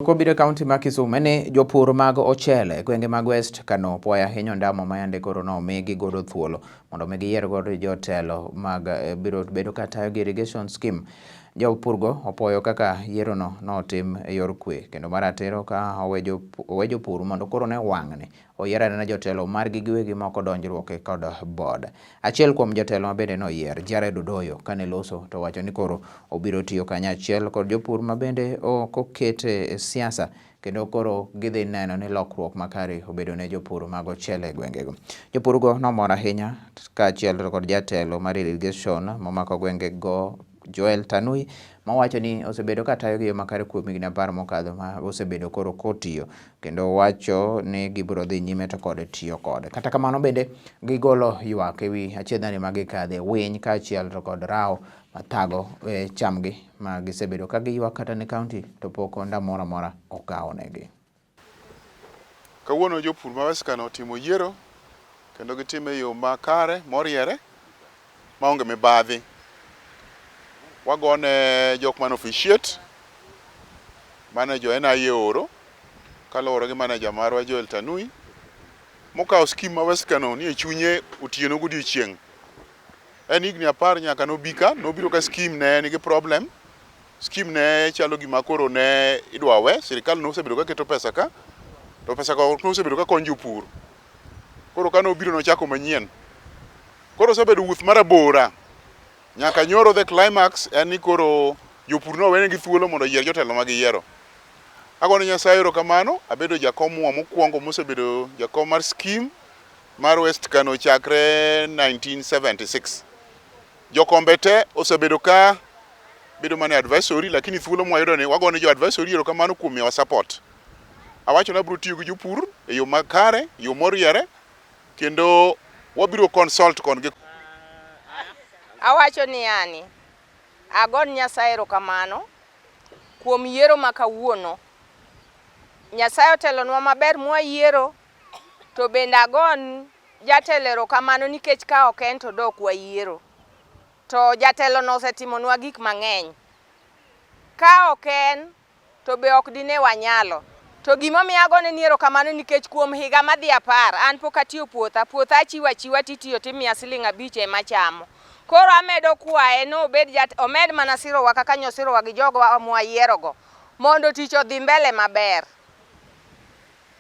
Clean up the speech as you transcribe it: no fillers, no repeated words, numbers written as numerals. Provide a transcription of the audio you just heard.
Kobiro e kaunti ma Kisumu ni jopur mag ochele e gwenge mag West Kano puoyo ahinya ondamo ma yande koro nomigi godo thuolo mondo mi giyier godo jotelo mag biro bedo ka tayo gi irrigation scheme. Jopurgo opuoyo kaka yierono notim e yor kwe kendo mar ratiro ka owe jopur mondo koro ne wang'ni oyier anena jotelo margi giwegi ma ok odonjruok kod board. Achiel kuom jotelo ma bende noyier, Jared Odoyo, kane loso to owacho ni koro obiro tiyo kanyachiel kod jopur ma bende ok okete e siasa kendo koro gidhi neno ni lokruok makare obedo ne jopur mag ochele e gwengego. Jopurgo nomor ahinya kaachiel kod jatelo mar irrigation momako gwengego Joel Tanui mawacho ni osebedo ka tayo gi yo makare kuom higni 10 mokadho ma osebedo koro kotiyo kendo wacho ni gibiro dhi nyime to kod tiyo kode. Kata kamano bende gigolo ywak ewi achiedhani ma gikadhe winy kaachiel to kod rawo mathago chamgi ma gisebedo ka giywak kata ne kaunti to pok onda moro amora okawonegi. Kawuono jopur ma West Kano otimo yiero kendo gitime e yo makare moriere maonge mibadhi. Wagone jok mane officiate mane jo NIA ooro kaluwore gi manager marwa Joel Tanui mokawo scheme ma West Kano ni e chunye otieno godiochieng'. En higni 10 nyaka nobi ka, nobiro ka scheme ne nigi problem. Scheme ne chalo gima koro ne idwa we, sirikal nosebedo ka keto pesa ka, to pesa go ok nosebedo ka konyo jopur. Koro ka nobiro nochako manyien. Koro osebedo wuoth marabora nyaka nyoro the climax en ni koro jopur nowenegi thuolo mondo oyier jotelo ma giyiero. Agone Nyasaye erokamano, abedo jakomwa mokwongo mosebedo jakom mar scheme mar West Kano chakre 1976. Jokombe te osebedo ka bedo mana e advisory lakini thuolo mwayudo ni wagone jo advisory erokamano kuom miyowa support. Awacho ni abiro tiyo gi jopur e yo makare, yo moriere kendo wabiro consult kodgi. Awacho ni yani, agon Nyasaye erokamano kuom yiero ma kawuono. Nyasaye otelonwa maber mwayiero to bende agon jatelo erokamano nikech ka ok en to dok wayiero. To jatelono osetimonwa gik mang'eny. Ka ok en to be ok dine wanyalo. To gimomiyo agone ni erokamano nikech kuom higa madhi 10 an pok atiyo puotha, puotha achiwo achiwa titiyo timiya siling 5 ema achamo. Koro amedo kwaye ni obed jat, omed mana sirowa kaka nyosirowa gi jogo mwayierogo mondo tich odhi mbele maber.